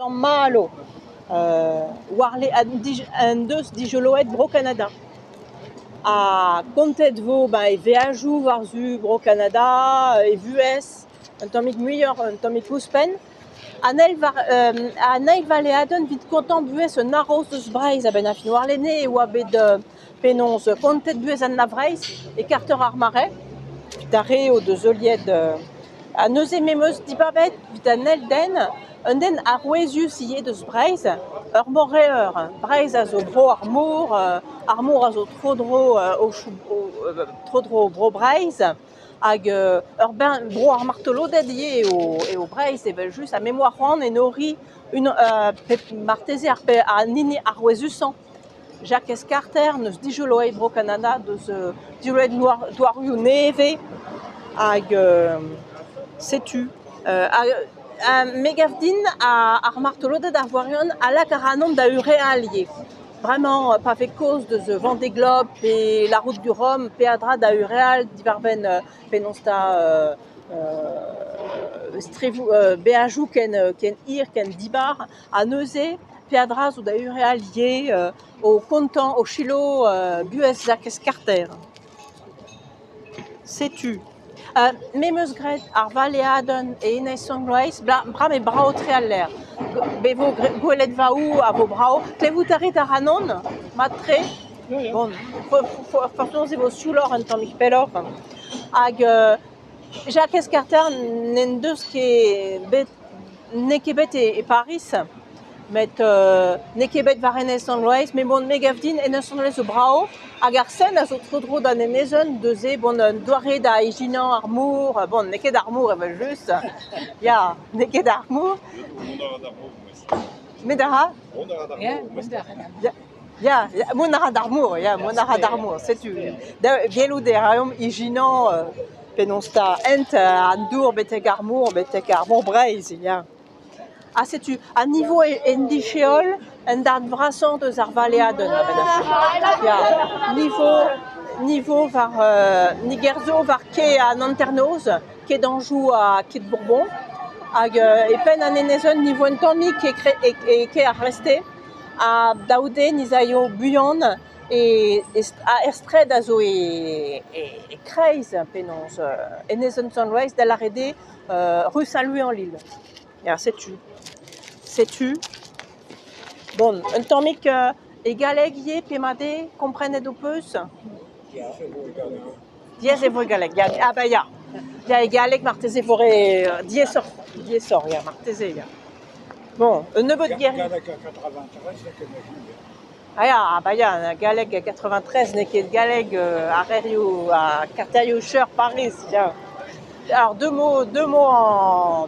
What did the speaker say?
Sant-Malo en deus dijoloet Bro-Kanada. Ha kontet 'vo e veajoù war-zu Bro-Kanada, e vuhez, un tammig muioc'h, un tammig ouzhpenn. An eil an eil valeadenn evit kontañ buhez un haroz eus Breizh a-benn ar fin. Warlene e oa bet penaos kontet buhez Anna Vreizh e karter ar Marais. Evit ar re o deus heuliet ha neuze me 'm eus dibabet evit an eil den un den arouezius ivez deus Breizh, ur moraer. Breizh a zo bro ar mor, ar mor a zo tro-dro tro-dro bro Breizh hag ur bern bro ar martoloded ivez eo Breizh evel-just ha me 'm boa c'hoant enoriñ marteze an hini arouezusañ. Jakez Karter 'neus dijoloet Bro-Kanada, deus dijoloet douarioù nevez hag setu. Me 'gav din ar martoloded ar voarion a lak ac'hanomp da hureal ivez. Bremañ pa vez kaoz deus Vendée Globe pe la route du Rhum, peadra da hureal diwar-benn penaos 'ta strevoù beajoù ken ken hir, ken dibar ha neuze peadra zo da hureal ivez o kontañ, o selaou buhez Jakez Karter. Setu. Me 'm eus graet ar valeadenn e Enez Sant-Loeiz bra met brav-tre al lec'h. Bet 'vo gweledvaoù a vo brav. Klevout a rit ac'hanon mat-tre? Bon, forzh e vo siouloc'h un tammig pelloc'h. Hag Jakez Karter n'en deus ket bet n'eo ket bet e Pariz met n'eo ket bet war Enez Sant-Loeiz met bon me 'gav din Enez Sant-Loeiz zo brav hag ar sen a zo tro-dro d'an enezenn neuze bon un doare da ijinañ ar mor, bon n'eo ket ar mor evel-just, ya n'eo ket ar mor. Met a ra? Ya, mont a ra d'ar mor, ya, mont a ra d'ar mor, setu. Gellout e raomp ijinañ penaos 'ta hent an dour betek ar mor, betek ar mor Breizh, ya. Ha setu, an nivo en disheol un darn vrasañ deus ar valeadenn a-benn ar fin. Ya, nivo, nivo war ni 'gerzho war kae an hanternoz, kae d'Anjou ha kae de Bourbon. Hag e penn an enezenn nivo un tammig e kae ar Reste. Ha daou den ez aio buan er straed a zo e-kreiz penaos enezenn Sant-Loeiz da lâret eo rue Saint-Louis-en-l'Île. Ya, setu. Setu. Bon, un tammig e galleg ivez p'emañ dezhe, komprenet ho peus? Diaes e vo e galleg, ya. Ah bah ya. Ya, e galleg marteze e vo re diaesoc'h, diaesoc'h, ya, marteze, ya. Bon, un nebeud gerioù. Galleg a 93 n'eo ket ma Ah ya, ah bah ya, galleg a 93 n'eo ket galleg ar c'hêrioù, ar karterioù cheuc'h Pariz, ya. Alors deux mots, deux mots en...